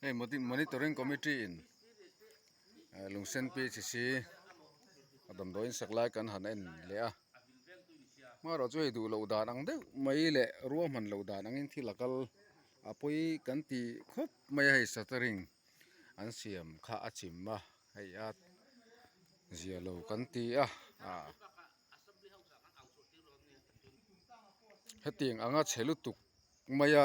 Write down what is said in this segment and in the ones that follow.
Hei monitoring committee in lungsen PHC a damdawiin sak lai kan han en leh a hmarawh chu hei duh loh dan ang deuh mai leh ruahman loh dan angin thil a kal a pawi kan ti khawp mai a hei shuttering an siam kha a chim a hei a zia lo kan ti a ah hetiang anga chhe lutuk mai a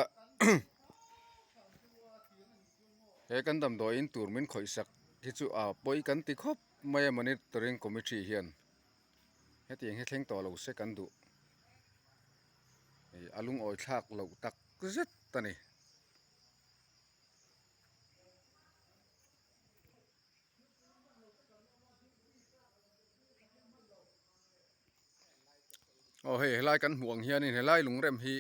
he kan damdawiin tur min khawih sak hi chu a pawi kan ti khawp mai a monitoring committee hian hetiang hi thleng tawh lo se kan duh ih a lungawi thlak loh tak zet a ni. Aw hei helai kan hmuh ang hianin helai lungrem hi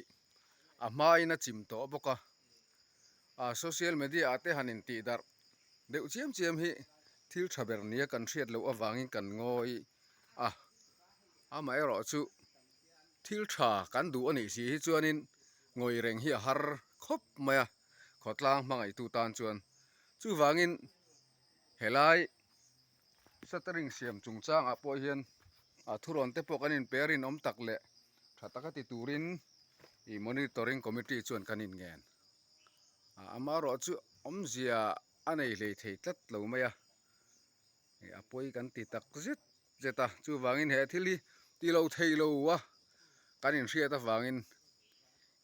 a hmain a chim tawh bawk a ah social media ah te han in tih darh deuh chiam chiam hi thil tha ber nia kan hriat loh avangin kan ngawi a amaherawh chu thil tha kan duh a nih si hi chuanin ngawi reng hi a har khawp mai a khawtlang hmangaihtu tan chuan chuvangin helai shuttering siam chungchangah pawh hian a thurawn te pawh kan inpe a rinawm tak leh tha taka ti turin ih monitoring committee chuan kan inngen a amaherawh chu awmzia a nei hlei thei tlat lo mai a ih a pawi kan ti tak zet zet a chuvangin he thil hi ti lo thei lo a kan inhriat avangin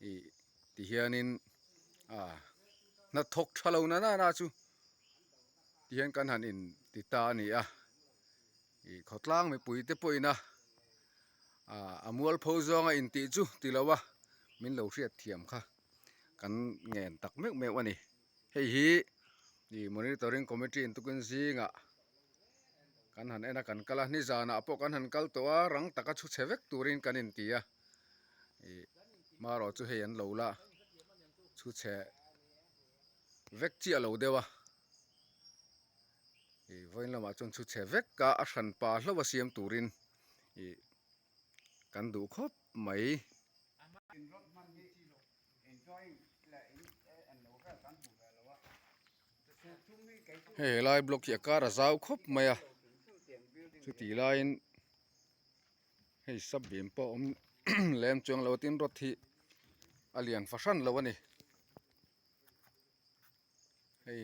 ih ti hianin ah hnathawk tha lo na na chu. Ti hian kan han in ti ta a ni a, ih khawtlang mipui te pawhin a ah a mualpho zawnga intih chu ti lo a min lo hriat thiam kha kan ngen tak meuh meuh a ni. Hei hi ih monitoring committee in tukin zingah kan han en a kan kal a, nizanah pawh kan han kal tawh a rang taka chhu chhe vek turin kan inti a, ih marawh chu hei an lo la chhu chhe. Vek chiah lo deuh a ih vawiin lamah chuan chhu chhe vek a a hran pa hlauh a siam turin ih kan duh khawp mai. Hei helai block hi a kar a zau khawp mai a chutih laiin hei sub beam pawh a awm lem chuang lo a tin rod hi a lian fahran lo a ni. Hei.